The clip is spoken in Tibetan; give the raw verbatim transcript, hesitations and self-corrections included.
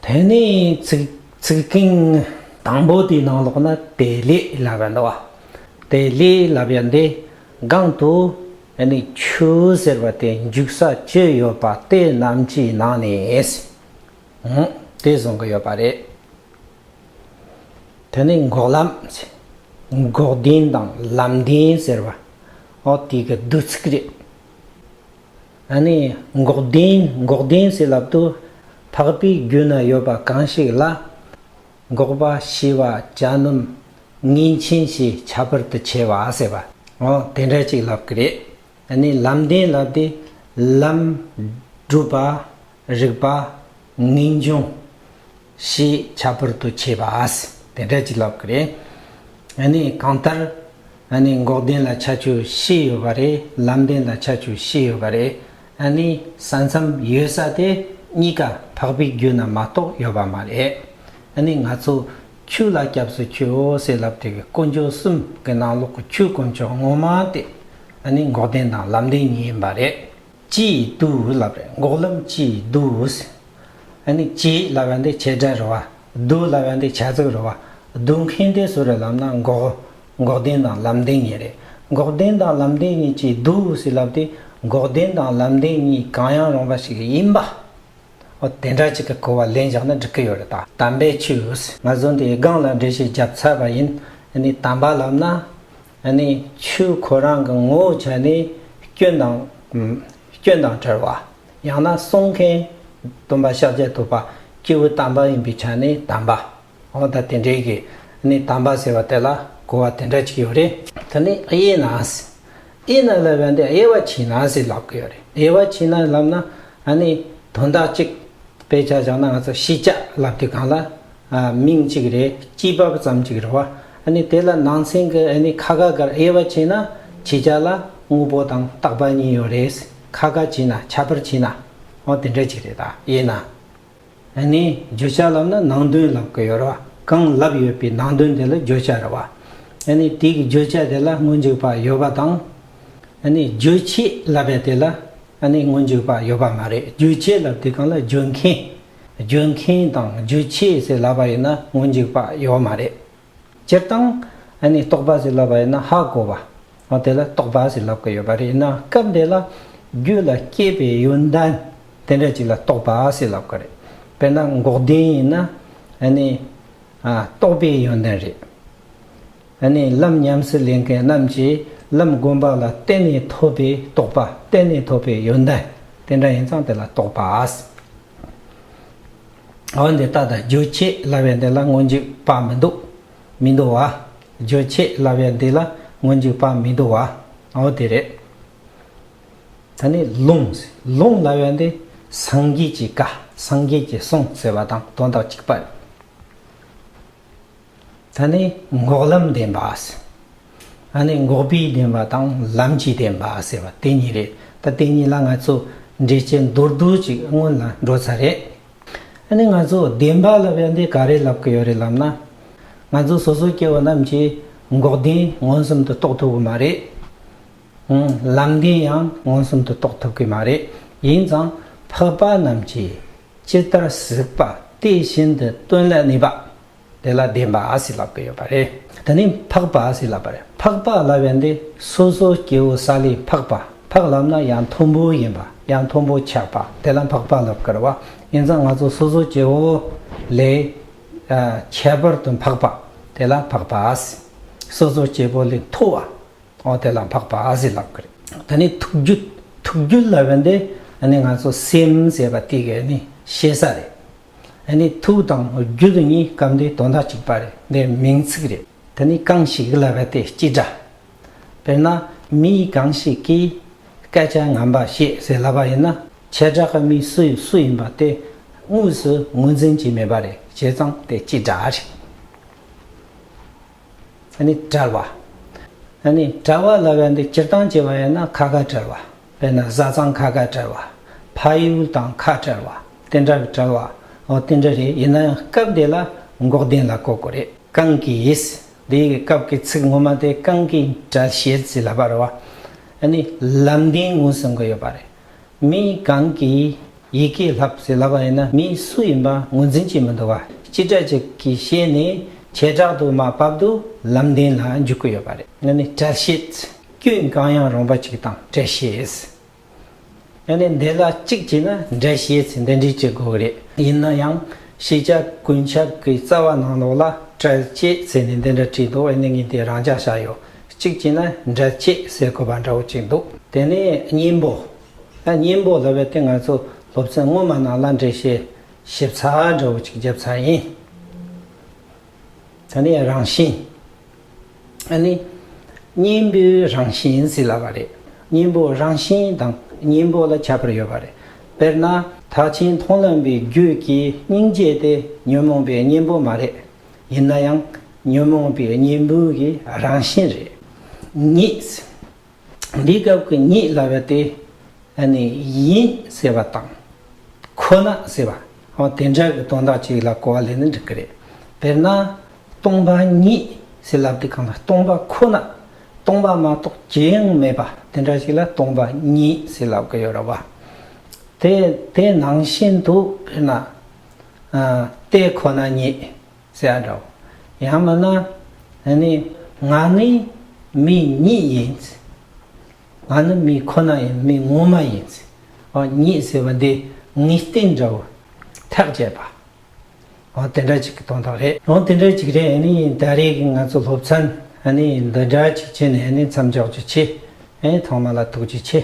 ཨ་ནི་ཚིག་ཚིག་རྐང་དང་པོ་དེའི་ནང་ལོགས་ན་དེ་ལས་ལབ་པ་འདུག་བ། དེ་ལས་ལབ་ཡ་འདི་སྒང་དུ་ཨ་ནི་ཆུ་ཟེར་བ་དེ་འཇུག་ས་ཅི་ཡོད་པ་དེ་རྣམས་ཀྱི་ནང་ནས། ཨང་། དེ་གསུང་གི་ཡོད་པ་རེད། དེ་ནས་འགོག་ལམ། འགོག་བདེན་དང་ལམ་བདེན་ཟེར་བ། ཨོ་དེ་གི་བསྡུས་ཚིག་རེད། ཨ་ནི་འགོག་བདེན་འགོག་བདེན་ཟེར་ལབ་དུས། འཕགས་པའི་རྒྱུད་ན་ཡོད་པ་གང་ཞིག་ལ། འགོག་པ་ཞི་བ་གྱ་ནོམ་ངེས་ཅན་ཞེས་ཁྱད་པར་དུ་ཕྱེ་བ་ཟེར་བ། ཨོ་དེ་འདྲ་ཅིག་ལབ་ཀྱི་རེད། ཨ་ནི་ལམ་བདེན་ལབ་དེ། ལམ་སྒྲུབ་པ། རིགས་པ། ངེས་འབྱུང་། ཞེས་ཁྱད་པར་དུ་ཕྱེ་བ། དེ་འདྲ་ཅིག་ལབ་ཀྱི་རེད། ཨ་ནི་གང་ལྟར། ཨ་ནི་འགོག་བདེན་ལ་ཁྱད་ཆོས་བཞི་ཡོད་པ་རེད། ལམ་བདེན་ལ་ཁྱད་ཆོས་བཞི་ཡོད་པ་རེད། ཨ་ནི་ས་མཚམས་ཡོད་ས་དེ་གཉིས་ཀ་འཕགས་པའི་རྒྱུད་ན་མ་གཏོགས་ཡོད་པ་མ་རེད། ཨ་ནི་ང་ཚོ་ཆོས་ལ་སྐྱབས་སུ་མཆིའོ་ཟེར་ལབ་དེ་གི་དཀོན་མཆོག་གསུམ་གི་ནང་ལོགས་ཀྱི་ཆོས་དཀོན་མཆོག་ངོ་མ་དེ། ཨ་ནི་འགོག་བདེན་དང་ལམ་བདེན་གཉིས་ཡིན་པ་རེད། ཅི་ཡིས་བསྡུ་ལབ་རེད། འགོག་ལམ་ཅི་ཡིས་བསྡུ། ཨ་ནི་ཅི་ལབ་ཡ་འདི་བྱེད་སྒྲ་རེད་བ། བསྡུ་ལབ་ཡ་འདི་བྱ་ཚིག་རེད་བ། བསྡུ་མཁན་དེ་སུ་རེད་ལབ་ན་འགོག་འགོག་བདེན་དང་ལམ་བདེན་གཉིས་རེད། འགོག་བདེན་དང་ལམ་བདེན་གཉིས་ཀྱིས་བསྡུ་ཟེར་ལབ་དུས། འགོག་བདེན་དང་ལམ་བདེན་གཉིས་གང་ཡང་རུང་བ་ཞིག་ཡིན་པ། འོ་དེ་འདྲ་ཅིག་གི་གོ་བ་ལེན་བཞག་ན་འགྲིག་གི་ཡོད་རེད་ད། དམ་པའི་ཆོས། ང་ཚོ་འདི་སྒང་ལ་འགྲེལ་བཤད་བརྒྱབ་ཚར་བ་ཡིན། ཨ་ནི་དམ་པ་ལབ་ན། ཨ་ནི་ཆོས་ཁོ་རང་གི་ངོ་བོ་ཆ་ནས་སྐྱོན་དང་། ཨམ། སྐྱོན་དང་བྲལ་བ། ཡང་ན་གསུང་མཁན་སྟོན་པ་ཤཱཀྱ་ཐུབ་པ་སྐྱེས་བུ་དམ་པ་ཡིན་པའི་ཆ་ནས་དམ་པ། འོ་ད་དེ་འདྲའི་གི་ནི་དམ་པ་ཟེར་བ་དེ་ལ་གོ་བ་དེ་འདྲ་ཅིག་ཡོད་རེད། དེ་ནི་དབྱེ་ན། དབྱེ་ན་ལབ་ཡ་འདི་དབྱེ་བ་ཕྱེ་ན་ཟེར་ལབ་གི་ཡོད་རེད། དབྱེ་བ་ཕྱེ་ན་ལབ་ན། ཨ་ནི་དོན་དག་ཅིག་དཔེ་ཆ་བཞག་ན་ང་ཚོ་ཤེས་བྱ་ལབ་དུས་སྒང་ལ། ཨ། མིང་གཅིག་རེད། སྐྱེས་བབ་ཙམ་གཅིག་རེད་བ། ཨ་ནི་དེ་ལ་ནང་ཚན་གྱི་ཨ་ནི་ཁ་ཁ་གར་དབྱེ་བ་ཕྱེ་ན། ཤེས་བྱ་ལ་དངོས་པོ་དང་བཏགས་པ་གཉིས་ཡོད་རེད། ཁ་ཁ་ཕྱེ་ན་ཁྱད་པར་ཕྱེ་ན། འོ་དེ་འདྲ་ཅིག་རེད་ད། དབྱེ་ན། ཨ་ནི་བརྗོད་བྱ་ལབ་ན་ནང་དོན་ལབ་ཀྱི་ཡོད་རེད་བ། གང་ལབ་ཡོད་པའི་ནང་དོན་དེ་ལ་བརྗོད་བྱ་རེད་བ། ཨ་ནི་དེ་གི་བརྗོད་བྱ་དེ་ལ་སྔོན་འཇུག་པ་ཡོད་པ་དང་། ཨ་ནི་རྗོད་བྱེད་ལབ་ཡ་དེ་ལ་ཨ་ནི་སྔོན་འཇུག་པ་ཡོད་པ་མ་རེད། རྗོད་བྱེད་ལབ་དུས་སྒང་ལ་རྗོད་མཁན། རྗོད་མཁན་དང་རྗོད་བྱེད་ཟེར་ལབ་པ་ཡིན་ན་སྔོན་འཇུག་པ་ཡོད་མ་རེད། སྤྱིར་བཏང་ཨ་ནི་རྟོག་པ་ཟེར་ལབ་པ་ཡིན་ན་ཧ་གོ་བ། འོ་དེ་ལ་རྟོག་པ་ཟེར་ལབ་ཀྱི་ཡོད་པ་རེད། ཡིན་ན་སྐབས་འདི་ལ་རྒྱུད་ལ་སྐྱེས་པའི་ཡོན་ཏན་དེ་འདྲ་ཅིག་ལ་རྟོག་པ་ཟེར་ལབ་ཀྱི་རེད། དཔེར་ན་འགོག་བདེན་ཡིན་ན་ཨ་ནི། ཨ། རྟོགས་པའི་ཡོན་ཏན་རེད། ཨ་ནི་ལམ་ཉམས་སུ་ལེན་མཁན་རྣམས་ཀྱིས་ལམ་བསྒོམ་པ་ལ་བརྟེན་ནས་ཐོབ་པའི་རྟོགས་པ། བརྟེན་ནས་ཐོབ་པའི་ཡོན་ཏན་དེ་འདྲ་ཡིན་ཙང་དེ་ལ་རྟོགས་པ། འོ་འདི་ལྟ་དང་རྗོད་བྱེད་ལབ་ཡ་འདི་ལ་སྔོན་འཇུག་པ་མི་འདུག་མི་འདུག་བ། རྗོད་བྱེད་ལབ་ཡ་འདི་ལ་སྔོན་འཇུག་པ་མི་འདུག་བ། འོ་དེ་རེད། ད་ནི་ལུང་། ལུང་ལབ་ཡ་འདི་སངས་རྒྱས་ཀྱི་བཀའ། སངས་རྒྱས་ཀྱི་གསུང་ཟེར་བ་དང་དོན་དག་གཅིག་པ་རེད། ད་ནི་འགོག་ལམ་བདེན་པ། ཨ་ནི་འགོག་པའི་བདེན་པ་དང་ལམ་གྱི་བདེན་པ་ཟེར་བ་དེ་གཉིས་རེད། ད་དེ་གཉིས་ལ་ང་ཚོ་འགྲེལ་བཤད་མདོར་བསྡུས་ཅིག་སྔོན་ལ་འགྲོ་ཚར་རེད། ཨ་ནི་ང་ཚོ་བདེན་པ་ལབ་ཡ་འདི་ག་རེ་ལབ་ཀྱི་ཡོད་རེད་ལབ་ན། ང་ཚོ་སོ་སོ་སྐྱེ་བོ་རྣམས་ཀྱིས་འགོག་བདེན་མངོན་སུམ་དུ་རྟོགས་ཐུབ་ཀྱི་མ་རེད། ཨང་། ལམ་བདེན་ཡང་མངོན་སུམ་དུ་རྟོགས་ཐུབ་ཀྱི་མ་རེད། ཡིན་ཙང་འཕགས་པ་རྣམས་ཀྱིས་ཇི་ལྟར་གཟིགས་པ་དེ་བཞིན་དུ་སྟོན་ལ་ནུས་པ། དེ་ལ་བདེན་པ་ཟེར་ལབ་ཀྱི་ཡོད་པ་རེད། དེ་ནི་འཕགས་པ་ཟེར་ལབ་པ་རེད། འཕགས་པ་ལབ་ཡ་འདི་སོ་སོ་སྐྱེ་བོ་ས་ལས་འཕགས་པ། འཕགས་ལབ་ན་ཡང་མཐོན་པོ་ཡིན་པ། ཡང་མཐོན་པོ་ཆགས་པ། དེ་ལ་འཕགས་པ་ལབ་ཀྱི་རེད་བ། ཡིན་ཙང་ང་ཚོ་སོ་སོ་སྐྱེ་བོ་ལས། ཨ། ཁྱད་པར་དུ་འཕགས་པ། དེ་ལ་འཕགས་པ་ཟེར། སོ་སོ་སྐྱེ་བོ་ལས་མཐོ་བ། འོ་དེ་ལ་འཕགས་པ་ཟེར་ལབ་ཀྱི་རེད། ད་ནི་ཐུགས་རྒྱུད། ཐུགས་རྒྱུད་ལབ་ཡ་འདི་ཨ་ནི་ང་ཚོ་སེམས་ཟེར་བ་དེ་གི་ཨ་ནི་ཤེས་ས་རེད། ཨ་ནི་ཐུགས་དང་རྒྱུད་གཉིས་སྐབས་འདིའི་དོན་དག་གཅིག་པ་རེད། འདི་མིང་ཚིག་རེད། ད་ནི་གང་ཞིག་ལབ་ཡ་དེ་སྤྱི་སྒྲ། དཔེར་ན་མི་གང་ཞིག་གིས་སྐད་ཆ་ངན་པ་བཤད་ཟེར་ལབ་པ་ཡིན་ན། བྱེ་བྲག་གི་མི་སུ་སུ་ཡིན་པ་དེ་དངོས་སུ་ངོས་འཛིན་གྱི་མེད་པ་རེད། བྱས་ཙང་དེ་སྤྱི་སྒྲ་རེད། ཨ་ནི་བྲལ་བ། ཨ་ནི་བྲལ་བ་ལབ་ཡ་འདི་སྤྱིར་བཏང་བྱས་པ་ཡིན་ན་ཁ་ཁ་བྲལ་བ། དཔེར་ན་བཟའ་ཚང་ཁ་ཁ་བྲལ་བ། ཕ་ཡུལ་དང་ཁ་བྲལ་བ། དེ་འདྲ་གི་བྲལ་བ། འོ་དེ་འདྲ་རེད། ཡིན་ན་ཡང་སྐབས་དེ་ལ་འགོག་བདེན་ལ་གོ་དགོས་རེད། གང་གིས། འདི་གི་སྐབས་ཀྱི་ཚིག་ངོ་མ་དེ་གང་གིས་བྲལ་བྱེད་ཟེར་ལབ་པ་རེད་བ། ཨ་ནི་ལམ་བདེན་མངོན་སུམ་གྱི་ཡོད་པ་རེད། མི་གང་གིས། ཡི་གེ་བསླབ་ཟེར་ལབ་པ་ཡིན་ན་མི་སུ་ཡིན་པ་ངོས་འཛིན་བྱེད་མི་འདུག་བ། སྤྱི་སྒྲ་ཅིག་གིས་ཤེས་ནས་བྱེ་བྲག་ཏུ་མར་བབས་དུས་ལམ་བདེན་ལ་འཇུག་གི་ཡོད་པ་རེད། ཨ་ནི་གྲལ་བཤད། སྐྱོན་གང་ཡང་རུང་བ་ཅིག་དང་གྲལ་བཤད། ཨ་ནི་འདི་ལ་གཅིག་བྱས་ན་འགྲེལ་བཤད་ཟེར་འདི་འདྲའི་བྱེད་དགོས་ཀྱི་རེད། ཡིན་ན་ཡང་ཤེས་བྱ་ཀུན་ཁྱབ་ཀྱི་རྩ་བ་ནང་ལོགས་ལ་གྲལ་བཤད་ཟེར་ནས་འདི་འདྲ་བྲིས་འདུག་ཨ་ནི་ངས་འདི་རང་འཇགས་བཞག་ཡོད། གཅིག་བྱས་ན་འགྲེལ་བཤད་ཟེར་དགོས་པ་འདྲ་བོ་ཅིག་འདུག་དེ་ནས་གཉེན་པོ། ཨ་གཉེན་པོ་ལབ་པ་དེ་ང་ཚོ་སློབ་ཚན་སྔོན་མ་ནང་ལ་འགྲེལ་བཤད་ཞིབ་ཚགས་འདྲ་བོ་ཅིག་བརྒྱབ་ཚར་ཡིན། ད་ནི་རང་བཞིན། ཨ་ནི། གཉེན་པོའི་རང་བཞིན་ཟེར་ལབ་པ་རེད། གཉེན་པོ་རང་བཞིན་དང་གཉེན་པོ་ལ་ཁྱད་པར་ཡོད་པ་རེད། དཔེར་ན་མཐར་ཕྱིན་མཐོང་ལམ་པའི་རྒྱུད་ཀྱི་སྙིང་རྗེ་དེ་ཉོན་མོངས་པའི་གཉེན་པོ་མ་རེད། ཡིན་ན་ཡང་ཉོན་མོངས་པའི་གཉེན་པོ་གི་རང་བཞིན་རེད། ཉིད། འདིའི་སྐབས་ཀྱི་ཉིད་ལབ་པ་དེ་ཨ་ནི་ཡིན་ཟེར་བ་དང་ཁོ་ན་ཟེར་བ། འོ་དེ་འདྲ་གི་དོན་དག་ཅིག་ལ་གོ་བ་ལེན་ན་འགྲིག་གི་རེད། དཔེར་ན་སྟོང་པ་ཉིད་ཟེར་ལབ་དུས་གང་ལ་སྟོང་པ་ཁོ་ན། སྟོང་པ་མ་གཏོགས་ཅི་ཡང་མེད་པ་དེ་འདྲ་ཞིག་ལ་སྟོང་པ་ཉིད་ཟེར་ལབ་གི་ཡོད་རེད་བ། དེ་དེ་ནང་བཞིན་དུ་དཔེར་ན་ཨ་དེ་ཁོ་ན་ཉིད་ཟེར་ཡ་འདྲ་བོ། ཡང་མིན་ན་ཨ་ནི་ང་ནི་མི་ཉིད་ཡིན། ང་ནི་མི་ཁོ་ན་ཡིན། མི་ངོ་མ་ཡིན། འོ་ཉིད་ཟེར་བ་འདི་ངེས་གཏན་འདྲ་བོ་ཐག་བཅད་པ། འོ་དེ་འདྲ་ཅིག་གི་དོན་དག་རེད། འོ་དེ་འདྲ་ཅིག་རེད། ཨ་ནི་ད་རེས་ཀྱི་ང་ཚོ་སློབ་ཚན་ཨ་ནི་འདི་འདྲ་ཅིག་བྱས་ནས་ཨ་ནི་མཚམས་འཇོག་རྒྱུ་བྱས། ཨ་ནི་ཚང་མ་ལ་ཐུགས་རྗེ་ཆེ།